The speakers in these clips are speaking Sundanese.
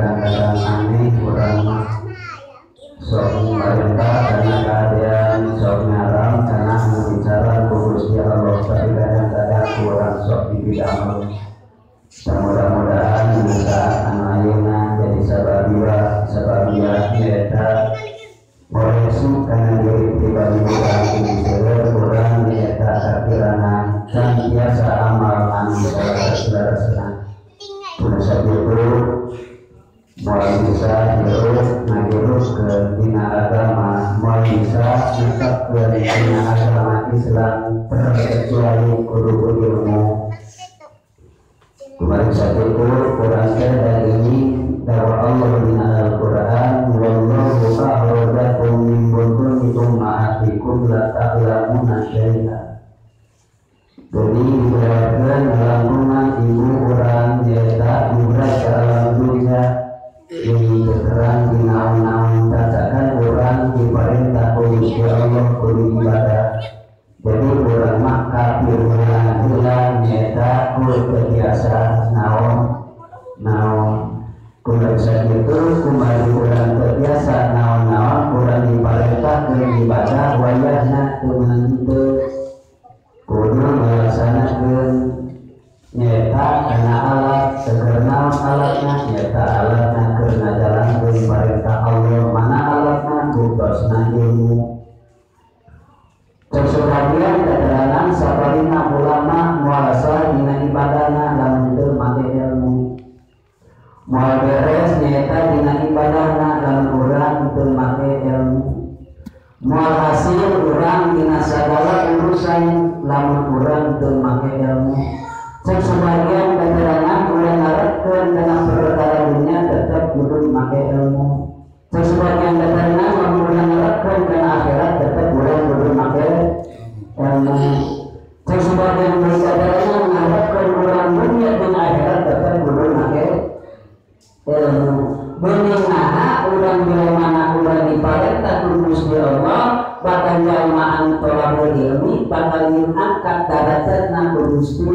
kadang-kadang aneh urang mah sok parentah karena keadaan sok ngaram karena bicara ku Gusti Allah tapi kadang-kadang kurang sok dibidang. Mudah-mudahan dina anu ayeuna jadi sababia nyaeta koreksi kana diri pribadi urang seueur urang nyaeta kakirangan can biasa amal anu salah-salah. Kudu sakitu moal bisa hirup ngahirupkeun dina agama, moal bisa netepkeun dina agama Islam terkecuali kudu ilmu. Kemarin sakitu urang teh dari ini dakwah Allah dina Al-Qur'an wallahu akhrajakum min butuni ummahatikum la ta'lamuna syai'a. Jadi dijelaskan dalam ibu urang nyaeta ibrat ke alam dunia ini terang di naon-naon cacakan urang diperintah ku Gusti Allah kudu ibadah. Jadi urang mah kafir heula nyaeta kudu biasa naon naon kudu sakitu kumaha urang teu biasa naon-naon urang diperintah kudu ibadah wayahna teu meunang teu kudu ngalaksanakeun nyaeta kana alat keur naon alatna nyaeta alatna keur ngajalankeun perintah Allah mana alatna bukosna ilmu. Cek sebagian keterangan sabarina ulama mualasa dina ibadahna lamun teu make ilmu. Moal beres nyaeta dina ibadahna lamun urang teu make ilmu. Moal hasil urang dina sagala urusan lamun urang teu make ilmu. Cek sebagian keterangan urang ngarepkeun kana perkara dunya tetep kudu make ilmu. Cek sebagian keterangan lamun urang ngarepkeun kana akhirat tetep urang kudu make ilmu. Cek sebagian keterangan ngarepkeun urang dunya jeung akhirat tetep kudu make ilmu. Bening naha urang bila mana urang diparentah ku Gusti Allah bakal jalma anu tolabul ilmi bakal diangkat darajatna ku Gusti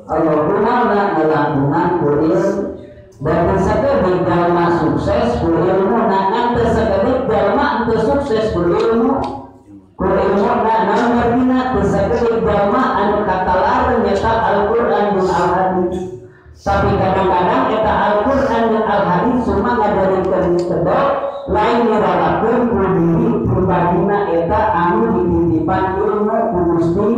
Allah kumaha ngalangkungan ku ilmu. Dan sakedik jalma sukses ku ilmu na ngan teu sakedik jalma teu sukses ku ilmu. Ku ilmu na naon artina teu sakedik jalma anu katalar nyata Al-Qur'an jeung Al-Hadis. Tapi kadang-kadang eta Al-Qur'an jeung Al-Hadis cuma ngajarikeun kedok lain nyeralakeun ku diri pribadina eta anu dititipan ilmu ku Gusti.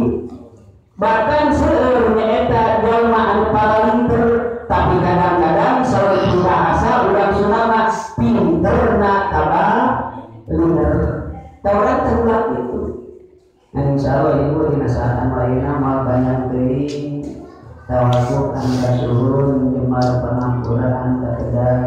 Bahkan seueur nyaeta jalma anu paralinter tapi kadang-kadang saur bahasa urang Sunda mah pinterna tabah linger. Taurat terulang itu. Nah insyaallah ibu dina saat anu ayeuna moal banyak teuing tawakuk anu kasuhun jemar pangampura anu katedah.